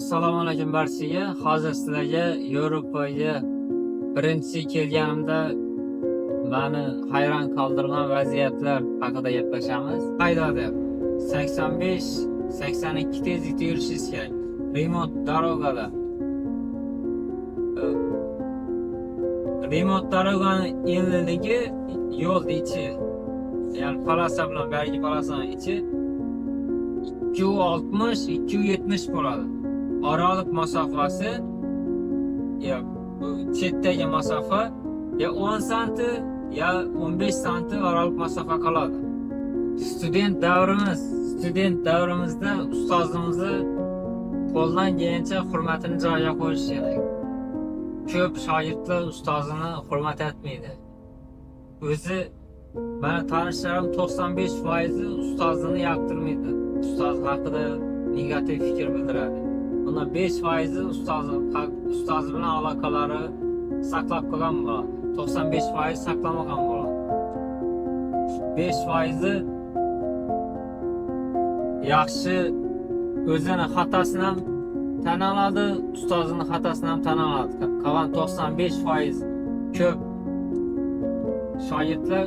Assalomu alaykum barchaga. Hozir sizlarga Yevropaga birinchi kelganimda meni hayron qoldirgan vaziyatlar haqida gaplashamiz. Haydadi 85 82 tezlikda yurishingiz kerak. Remont дорога da. Remont дорога ni enliligi yo'lni ichi, ya'ni полоса bilan bergi полоса ni ichi 260 270 bo'ladi. Oraliq masofasi ya bu chetdagi masofa ya 10 santi ya 15 santi oraliq masofa qoladi. Student davrimizda ustozimizni qo'ldan kelgancha hurmatini joyiga qo'yish kerak. Ko'p shogirdlar ustozini hurmat etmaydi. O'zi mani tanishlarim 95% ustozini yoqtirmaydi. Ustoz haqida negativ fikr bildiradi. Bundan 5% ustozi bilan aloqalari saqlab qolgan bo'ladi. 95% saqlamagan bo'ladi. 5% yaxshi o'zini xatosini ham tan oladi, ustozini xatosini ham tan oladi. Qolgan 95% ko'p shogirdlar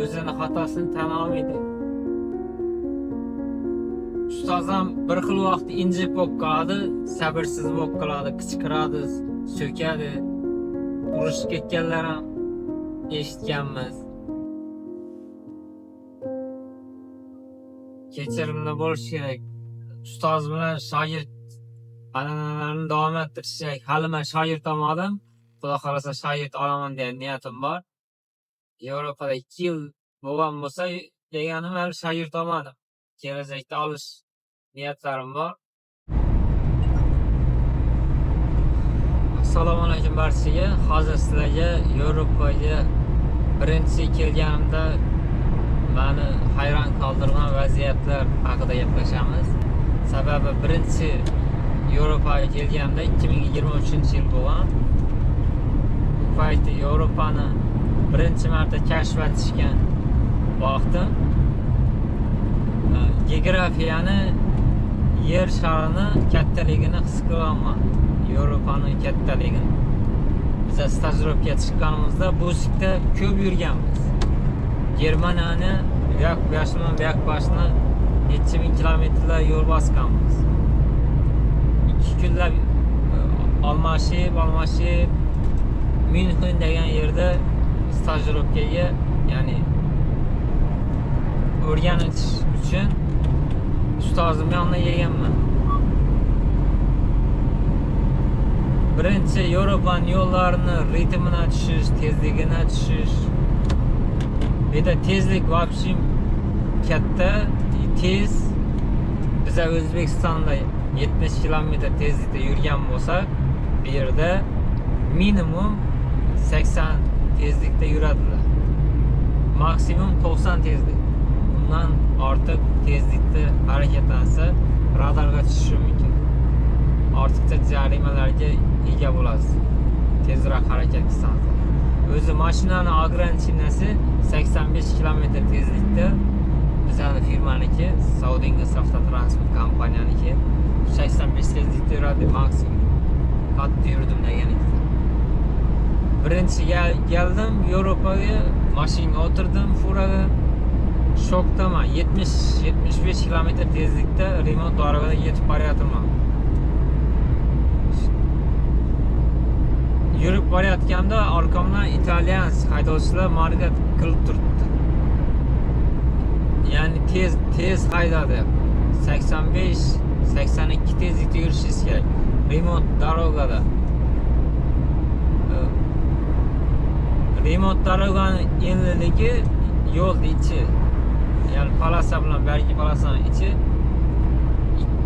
o'zini xatosini tan olmaydi. Ustoz ham bir xil vaqt injiq bo'lib qoladi, sabrsiz bo'lib qoladi, qichqiradi, so'kadi. Urushib ketganlar ham eshitganmiz. Kechirimli bo'lish kerak. Ustoz bilan shogird an'analarini davom ettirish kerak. Hali men shogird olmadim. Xudo xohlasa shogird olaman degan niyatim bor. Yevropada 2 yil bo'lgan bo'lsa, deganim hali shogird olmadim. Kelajakda olish niyatlarim bor. Assalomu alaykum barchaga. Hozir sizlarga Yevropaga birinchi kelganimda meni hayron qoldirgan vaziyatlar haqida gaplashamiz. Sababi birinchi Yevropaga kelganimda 2023-yil bo'lgan. Bu payti Yevropani birinchi marta kashf etishgan vaqtim. Geografiyani, yer sharini kattaligini his qilaman. Yevropani kattaligini. Biz stajirovkaga chiqqanimizda busikda ko'p yurganmiz. Germaniyani u yoq boshini bu yoq boshini necha ming kilometrlar yo'l bosganmiz. 2 kunlab almashib, almashib München degan yerda stajirovkaga, ya'ni o'rganish uchun ustozim yoniga kelganman. Birinchi Yevropani yo'llarini ritmina tushish, tezligini tushish. Bu yerda tezlik вообще katta, tez. Biza O'zbekistonda 70 kilometr tezlikda yurgan bo'lsak, bu yerda minimum 80 tezlikda yuradilar. Maksimum 90 tezlik. Undan ortiq tezlikda harakatlansa, radarga tushishi mumkin. Ortiqcha jarimalarga ega bo'lasiz. Tezroq harakat qilsangiz. O'zi mashinani ограничение si 85 kilometr tezlikda bizani firmaniki, Saudingiz Avtotransport kompaniyaniki 85 tezlikda yuradi maksimum. Qattiq yurdim deganingizda. Birinchi keldim Yevropaga, mashinaga o'tirdim furaga. Shokdaman. 70-75 kilometr tezlikda remont дорога da yetib boryapman. Yurib borayotganda orqamdan italyan haydovchilar markat qilib turibdi. Ya'ni tez tez haydadi. 85 82 tezlikda yurishingiz kerak. Remont дорога da. Remont дорога ni enliligi yo'lni ichi, ya'ni полоса bilan bergi полоса ni ichi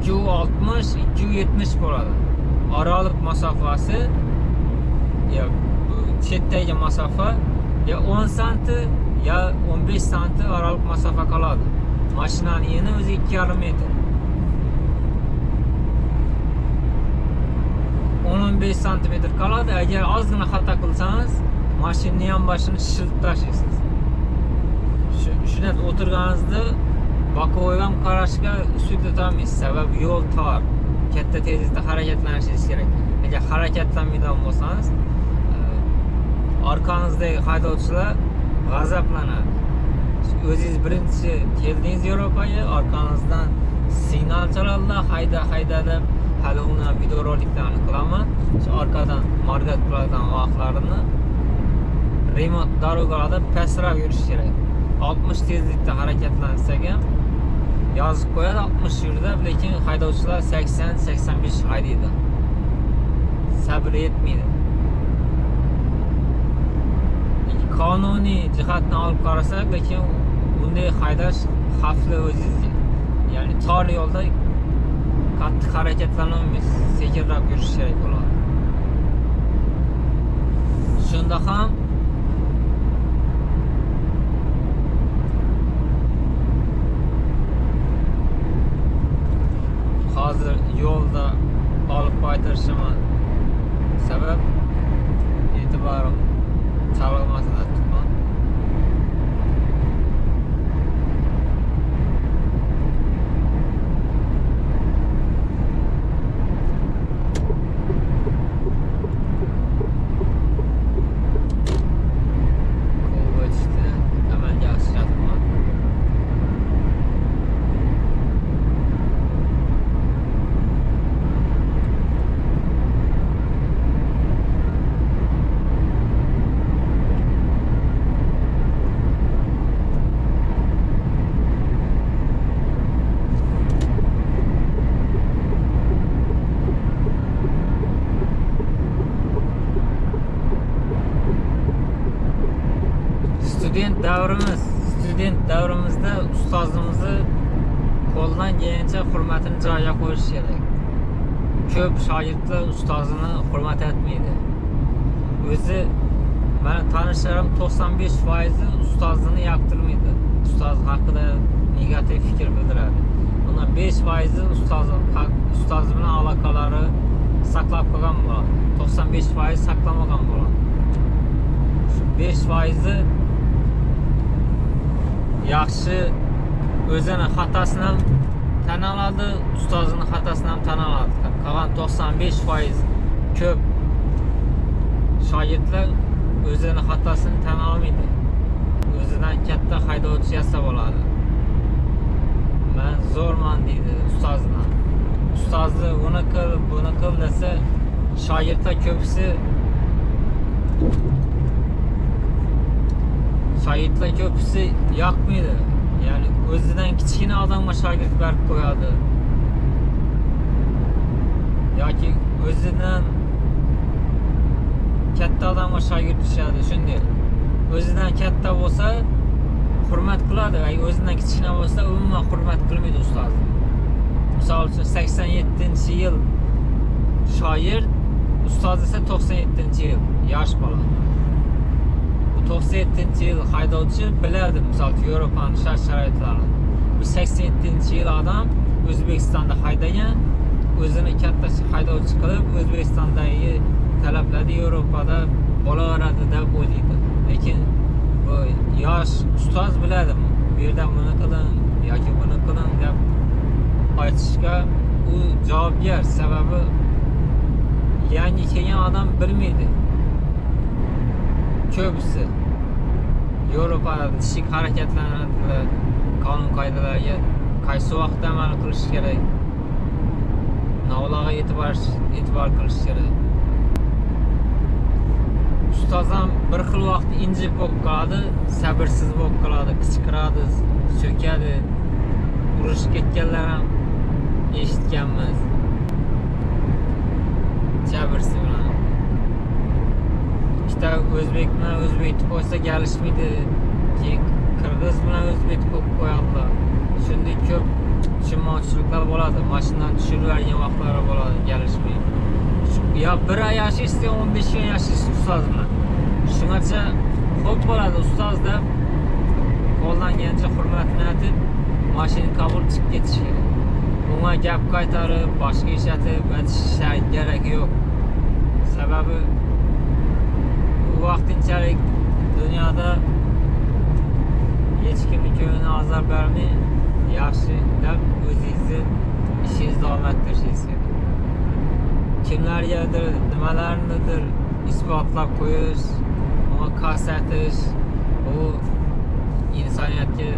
260 270 bo'ladi. Oraliq masofasi ya bu chetdagi masofa ya 10 santi ya 15 santi oraliq masofa qoladi. Mashinani eni o'zi 2,5 metr. 10-15 santimetr qoladi. Agar ozgina xato qilsangiz, mashinani ham boshini shilib tashlaysiz. Shunday o'tirganingizda боковой ham qarashga ushlab turolmaysiz. Sababi yo'l tor. Katta tezlikda harakatlanishingiz kerak. Agar harakatlanmaydigan bo'lsangiz, orqangizdagi haydovchilar g'azablanadi. O'zingiz birinchi keldingiz Yevropaga, orqangizdan signal chaladilar, hayda hayda deb. Hali uni videoroliklarni qilaman. Shu orqadan margat qiladigan vaqtlarini remont dorogalarda pastroq yurish kerak. 60 tezlikda harakatlansak ham yozib qo'yadi 60 yurdi, lekin haydovchilar 80-85 haydaydi. Sabr yetmaydi. Qonuniy jihatdan olib qarasak, lekin bunday haydash xavfli o'zingizga. Ya'ni tor yo'lda qattiq harakatlanolmaysiz, sekinroq yurish kerak bo'ladi. Shunda ham hozir yo'lda olib qaytirishimni sabab e'tiborim chalg'imasin aytibman. Qo'l o'tishni amalga oshiryapman. Student davrimizda ustozimizni qo'ldan kelgancha hurmatini joyiga qo'yish kerak. Ko'p shogirdlar ustozini hurmat etmaydi. O'zi meni tanishlarim 95% ustozini yoqtirmaydi. Ustoz haqida negativ fikr bildiradi. Bundan 5% ustoz bilan aloqalari saqlab qolgan bo'ladi. 95% saqlamagan bo'ladi. Shu 5% yaxshi o'zini xatasini ham tan oladi, ustozini xatasini ham tan oladi. Qolgan 95% ko'p shogirdlar o'zini xatasini tan olmaydi. O'zidan katta haydovchi yasab oladi. Men zo'rman deydi ustozidan. Ustozi uni qil, buni qil desa, shogirdlar ko'pisi yoqmaydi. Ya'ni o'zidan kichkina odamga shogird berib qo'yadi. Yoki o'zidan katta odamga shogird tushadi, shunday. O'zidan katta bo'lsa hurmat qiladi, agar o'zidan kichkina bo'lsa umuman hurmat qilmaydi ustozi. Misol uchun 87-yil shoir, ustoz esa 97-yil yosh bola. Bu 97-yil haydovchi biladi, misol uchun Yevropani shart-sharoitlarini. Bu 87-yil odam O'zbekistonda haydagan, o'zini katta haydovchi qilib O'zbekistondagi talablarni Yevropada bo'laveradi deb o'ylaydi. Lekin bu yosh ustoz biladi, bu yerda buni qiling yoki buni qiling deb aytishga u javobgar. Sababi yangi kelgan odam bilmaydi. Ko'pisi Yevropada tishik harakatlanadilar, qonun qoidalarga qaysi vaqtda amal qilish kerak, navlaga e'tibor qilish kerak. Ustoz ham bir xil vaqt injib bo'lib qoladi, sabrsiz bo'lib qoladi, qichqiradi, so'kadi, urushib ketganlar ham eshitganmiz. Jabrsi bilan. Ikkita o'zbek bilan o'zbekni qo'ysa kelishmaydi, keyin qirg'iz bilan o'zbekni qo'yib qo'yadilar. Shunday ko'p tushunmovchiliklar bo'ladi, mashinadan tushirib yuborgan vaqtlari bo'ladi, kelishmay. Ya bir oy yashaysiz, ya 15 kun yashaysiz ustoz bilan. Shungacha xo'p bo'ladi ustoz deb qo'ldan kelgancha hurmatini aytib, mashina qabul chiqib ketish kerak. Unga gap qaytarib, boshqa ishlatib aytish keragi yo'q. Sababi u vaqtinchalik dunyoda hech kimning ko'nglini ozor bermay, yaxshi deb o'zingizni ishingizni davom ettirishingiz kerak. Kimlargadir nimalarnidir isbotlab qo'yish, uni ko'rsatish, bu insoniyatga,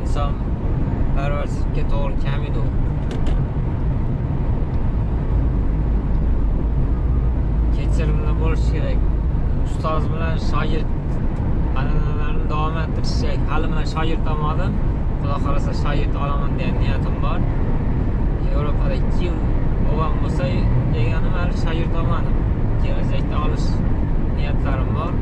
insonparvarchilikka to'g'ri kelmaydi u. Kechirimli bo'lish kerak. Ustoz bilan shogird an'analarini davom ettirish kerak. Hali man shogird olmadim. Xudo xohlasa shogird olaman degan niyatim bor. Yevropada 2 yil bo'lgan bo'lsa, deganim hali shogird olmadim. Kelajakda olish niyatlarim bor.